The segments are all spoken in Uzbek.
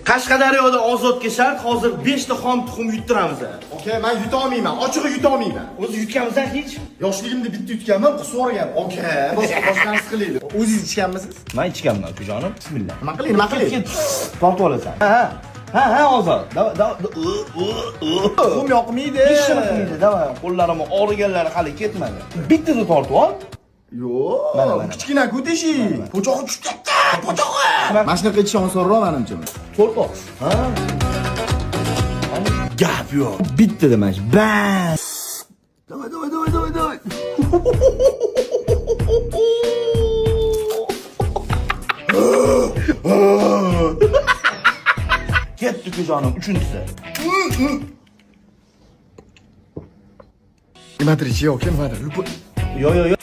Qashqadaryoda Ozodga shart hozir 5 ta xom tuxum yuttiramiz. Aka, men yuta olmayman. Ochig'i yuta olmayman. O'zi yutganmisan hech? Yoshligimda bitta yutganman, qusib yuborgan. Aka, boshqa boshqanisi qilaylik. O'zingiz ichganmisiz? Men ichganman, ukajonim. Bismillah. Nima qilay, nima qilay? Tortib olasan. Ha. Ha, ha, Ozod. Давай, давай. Tuxum yoqmaydi. Hech nima qilmaydi, давай. Qo'llarim og'riganlari hali ketmadi. Bittada tortib ol. Yo'q, Mana, mana. kichkina-ku teshik. Po'chog'i tushib ketdi, po'chog'i. Mana shunaqa ichish osonroq menimcha. To'rt og'iz. Ha. Gap yo'q. Bittada mana shu. Bas. Давай, давай, давай, давай, давай. Ketdi ukajonim, uchinchisi. Nimadir ichi yo'q, nimadir. Любой. Yo, yo, yo.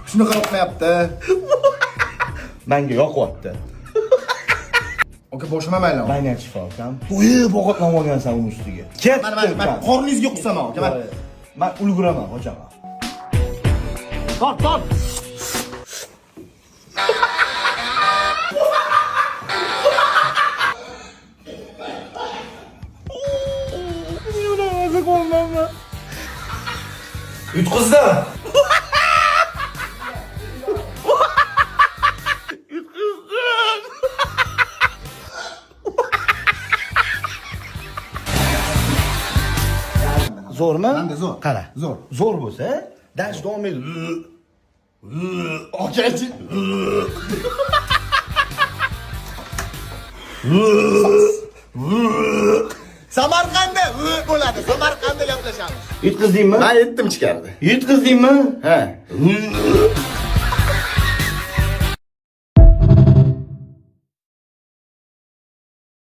Shunaqa yoqmayapti. Menga yoqyapti. Aka, boshim ham aylanadi. Menga shifo ukam. To'yib ovqatlanib olgansan uni ustiga. Ketdi. Mana, mana, mana qorningizga qusaman, aka. Mana. Men ulguraman, qochaman. Tort, tort. Yutqizdim. Yutqizdim. Zo'rmi? Manda zo'r. Qara. Zo'r. Zo'r bo'lsa, dash davom et. Aka, Samarqandda bo'ladi. Samarqandda gaplashamiz. Yutqizdingmi? Men yetdim ichkarida. Yutqizdingmi? Ha.